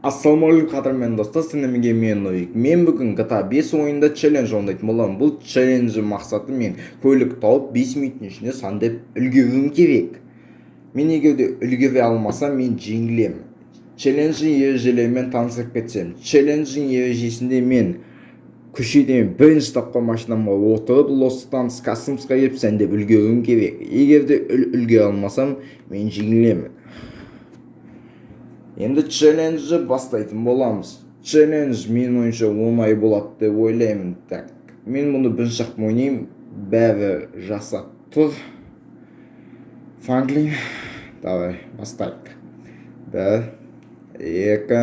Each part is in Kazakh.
Ассалаумағалейкум, қадірменді достар! Сіздермен мен, Нурик. Мен бүгін GTA 5 ойынында челлендж орындайтын боламын. Бұл челлендждің мақсаты: мен көлік тауып, 5 минуттың ішінде сәндеп үлгеруім керек. Мен егер де үлгере алмасам, мен жеңілемін. Челлендждің ережелерімен танысып кетсем, челлендждің ережесінде мен көшеден бірінші тапқан машинамға отырып, Лос Сантос Кастомсқа келіп, сәндеп үлгеруім керек. Егер де үлгере алмасам, мен жеңілемін. Енді челленджді бастайтын боламыз. Челлендж, менің ойымша, оңай болады деп ойлаймын. Так, мен мұны бірінші жақтан ойнаймын. Бәрі жасап тұр. Франклин, давай, бастайық. Бір, екі,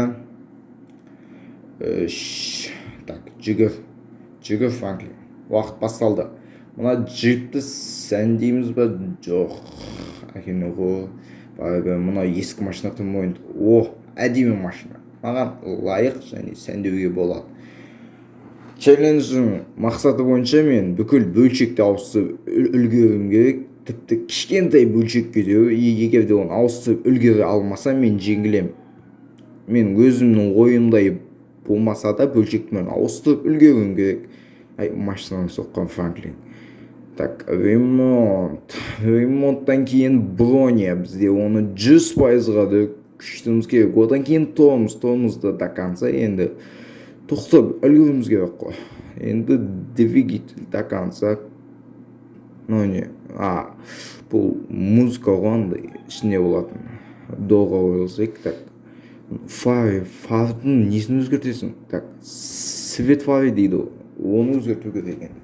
үш. Так, жүгір, жүгір, Франклин! Уақыт басталды. Мына джипті сәндейміз ба? Жоқ, әкене ғой, бәрібір мына ескі машина тым. О, әдемі машина, маған лайық және сәндеуге болады. Челлендждің мақсаты бойынша мен бүкіл бөлшекті ауыстырып үлгеруім керек, тіпті кішкентай бөлшекке де. Егер де оны ауыстырып үлгере алмасам, мен жеңілемін. Мен өзімнің ойымдай болмаса да, бөлшекті мен ауыстырып үлгеруім керек. Ай, машинаны соққан Франклин. Так, ремонт. Ремонттан кейін броня. Бізде оны 100%-ға да күшейтуіміз керек. Одан кейін тормоз. Тормозды до конца енді тоқтап үлгеруіміз керек қой. Енді двигатель до конца. Ну не, а бұл музыка ғой, андай ішінде болатын. Доға қойылсақ. Так, фары. Фардың несін өзгертесің? Так, свет фары дейді ғой, оны өзгерту керек екен.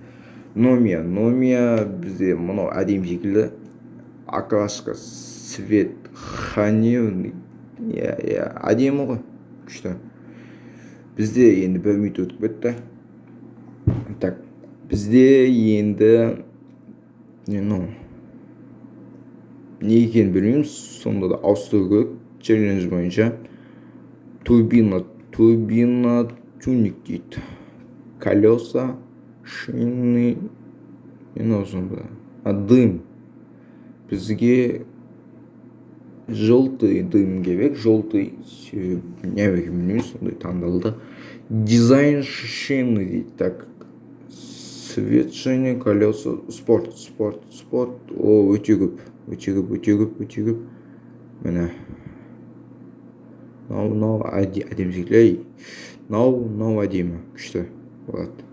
Номия, номия бізде мынау әдемі секілді. Окраска, цвет хромированный. Иә, әдемі ғой, күшті. Бізде енді 1 минут өтіп кетті. Так, бізде енді не, ну не екенін білмеймін, сонда да ауыстыру керек челлендж бойынша. Турбина, турбина тюнинг дейді. Колеса, шины. Не мынау сонда? А, дым. Бізге желтый дым керек, желтый. Не екенін білмеймін, сондай таңдалды. Дизайн шины дейді. Так, цвет шины, колеса, спорт, спорт, спорт. О, өте көп, өте көп, өте көп, өте көп. Міне, мынау, мынау әдемі секілді. Ей, мынау, мынау әдемі, күшті болады.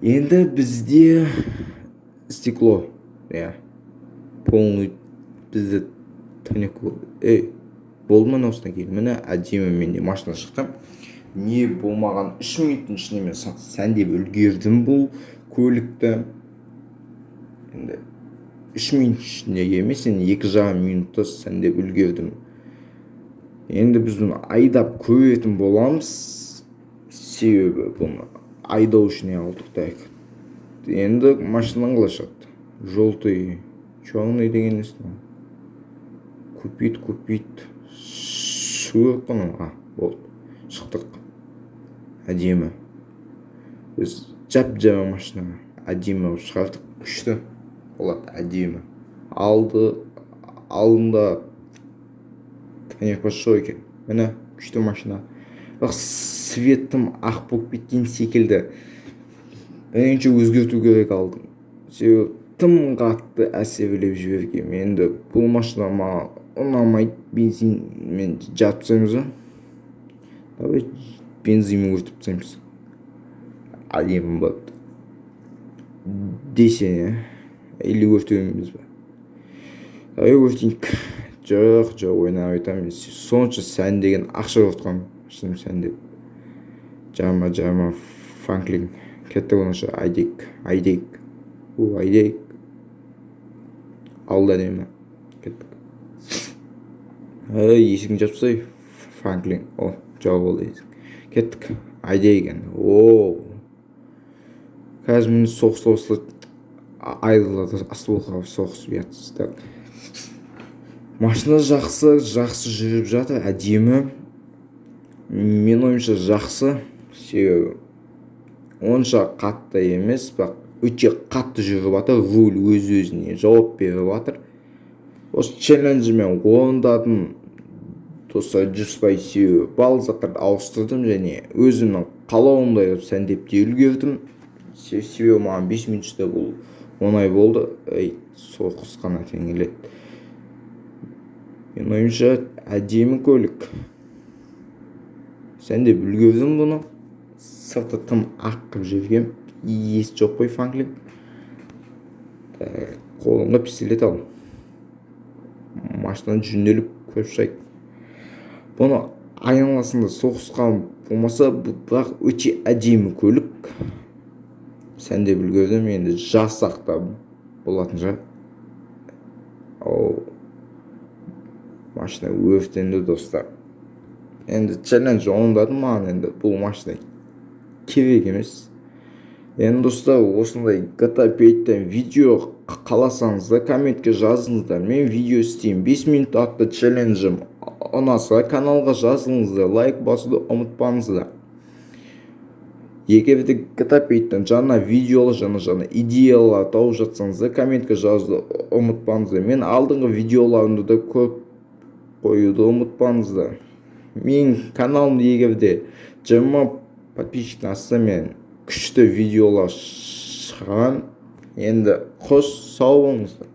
Енді бізде стекло, иә, полный бізде тонировка болды. Ей, болды ма? Осыдан кейін, міне, әдемі менде машина шықты. Не болмаған, 3 минуттың ішінде мен сәндеп үлгердім бұл көлікті. Енді 3 минут ішінде емес, енді 2,5 минутта сәндеп үлгердім. Енді біз бұны айдап көретін боламыз, себебі бұны айдау үшін алдық. Так, енді машинаң қалай шығады? Желтый, черный деген несі мынау? Купить, купить. Шығу керек қой мынау. А, болды, шықтық. Әдемі. Біз жап жаңа машина әдемі қылып шығардық, күшті болады, әдемі. Алды, алдында тонировкасы жоқ екен. Міне, күшті машина, бірақ цвет тым ақ болып кеткен секілді. Меніңше, өзгерту керек алдын, себебі тым қатты әсерлеп жіберген. Енді бұл машина маған ұнамайды. Бензинмен жарып тастаймыз ба? Давай, бензинмен өртеп тастаймыз, әдемі болады десең, иә? Или өртемейміз ба? Давай, өртейік. Жоқ, жоқ, ойнап айтамын, сонша сәндеген, ақша құртқанмын шын сәндеп. Жарма, жарма, Франклин! Кеттік онша, айдайық, айдайық, у, айдайық. Алда әдемі, кеттік. Ей, есігін жауып тастай, Франклин. О, жауып болды есік. Кеттік, айдайық енді. О, қазір, міне, соғыс басталады. Айдалада осколка соғысып ұятсыз. Так, машина жақсы, жақсы жүріп жатыр, әдемі. Менің ойымша, жақсы, себебі онша қатты емес, бірақ өте қатты жүріп жатыр. Руль өз өзіне жауап беріп жатыр. Осы челленджді мен орындадым. Достар, 100%, себебі барлық заттарды ауыстырдым және өзімнің қалауымдай қылып сәндеп те үлгердім. Себебі маған 5 минут ішінде бұл оңай болды. Ей, соғысқан әкең келеді. Менің ойымша, әдемі көлік, сәндеп үлгердім. Бұны сырты тым ақ қылып жібергем, иесі жоқ қой. Франклин, қолыңа пистолет ал, машинаны жөнделіп көріп шығайық. Бұны айналасында соғысқан болмаса, бірақ өте әдемі көлік, сәндеп үлгердім. Енді жарсақ та болатын шығар. Оу, машина өртенді, достар. Енді челлендж орындадым, маған енді бұл машина керек емес. Енді, достар, осындай GTA 5-тен видео қаласаңыздар, комментке жазыңыздар, мен видео істеймін. 5 минут атты челленджім ұнаса, каналға жазылыңыздар, лайк басуды ұмытпаңыздар. Егер де GTA 5-тен жаңа видеолар, жаңа идеялар тауып жатсаңыздар, комментке жазуды ұмытпаңыздар. Мен алдыңғы видеоларымды да көріп қоюды ұмытпаңыздар. Менің каналымда егер де 20 подписчиктен асса, мен күшті видеолар шығарамын. Енді қош, сау болыңыздар.